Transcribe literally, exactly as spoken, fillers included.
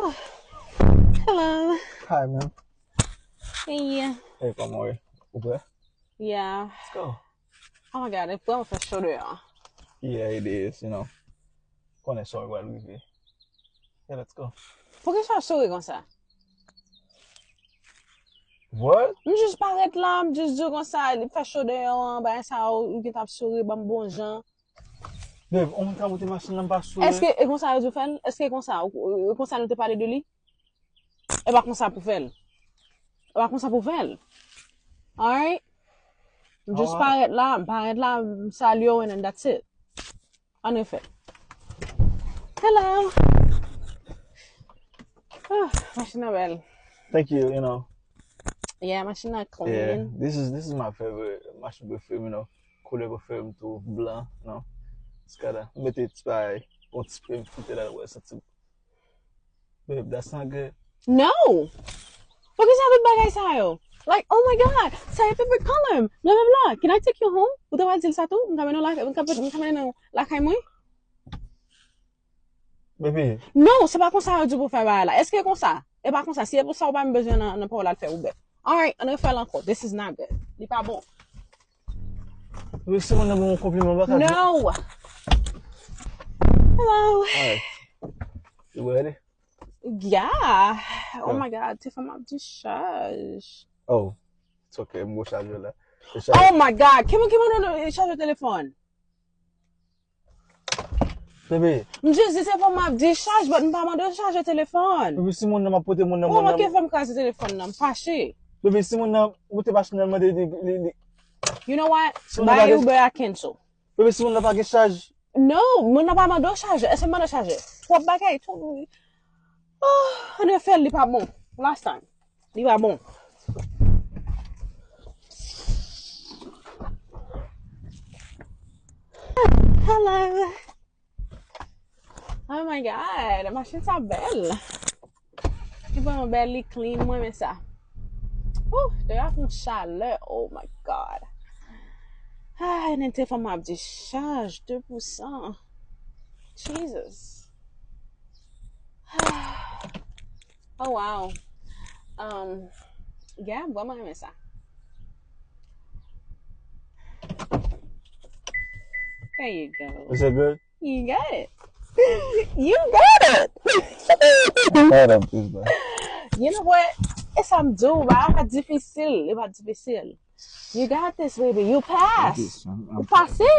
Hello. Hi, man. Hey. Hey, kòman w ye? Ou prè? Yeah. Let's go. Oh my god, e vrèman fè cho deyò. Yeah, it is, you know. Konnen sa w pral rive. Yeah, let's go. Poukisa w souri konsa? What? M jis parèt la, m jis di w konsa, li fè cho deyò an, bagay sa yo, ou gentan ap souri, ban m bon jan. Babe, on moun ka moute machin nan, m pa souri. Èske e konsa yo di w fè l? Èske e konsa? Ou- ou- Konsa nou te pale de li? E pa konsa pou fè l. E pa konsa pou fè l. Alright? M jis Alright. Parèt la, m parèt la, m salye w and then that's it. Ann refè. Hello. Ah, machin nan bèl. Thank you, you know. Yeah, machin nan Yeah, clean. this is this is my favorite machin prefere m, you know. Koulè prefere m tou, blan, you know. Skada, mete ti bagay, yon ti spray, m fout la, wè, santi. Babe, that's not good. No! Poukisa tout bagay sa yo? Like, oh my god, sa your favorite color. Bla bla bla. Can I take you home? Ou te pral di l sa tou? M ka mennen w lakay, m ka m ka mennen w lakay mwen? Baby, Non, se pa konsa yo di pou fè bagay la. Èske konsa? E pa konsa. Si e pou sa ou pa m bezwen nan, nan pawòl al fè ou bèt. Alright, ann refè l ankò. This is not good. Li pa bon. baby, si moun nan ban m yon konpliman, m pa ka di. No! Hello! Alright. You ready? Yeah! Oh Yeah. My god, telefòn m ap dischaj. Oh, it's okay, m go chaje la. Oh my god, ki moun ki mande w chaje telefòn? Baby, M jis di telefòn m ap dischaj, but m pa mande w chaje telefòn. baby, si moun nan m ap pote moun nan, Ou moun manke nan. Fè m kraze telefòn nan, m fache. Baby, si moun nan moute machin nan, mande li, li, li. You know what? Si moun nan Bay pa gen- Uber a cancel. Baby, si moun nan pa gen chaj. No, mwen nan pa mande w chaje. Èske m mande w chaje? Twòp bagay, twòp. Oh, ann refè l, li pa bon. Last time. Li pa bon. Hello. Oh my god, machin sa bèl. Li vrèman bèl, li clean, mwen renmen sa. Ouh, deyò ap yon chalè, oh my god. Ah, and then telefòn mwen ap dischaj de pou san. Jesus. Oh wow. Um, yeah, m vrèman renmen sa. There you go. Is it good? You got it. You got it. Hold up, this guy. You know what? E sa m di w, ba, pa difisil, e pa difisil. You got this, baby. You pass. This, I'm- I'm- Ou pase.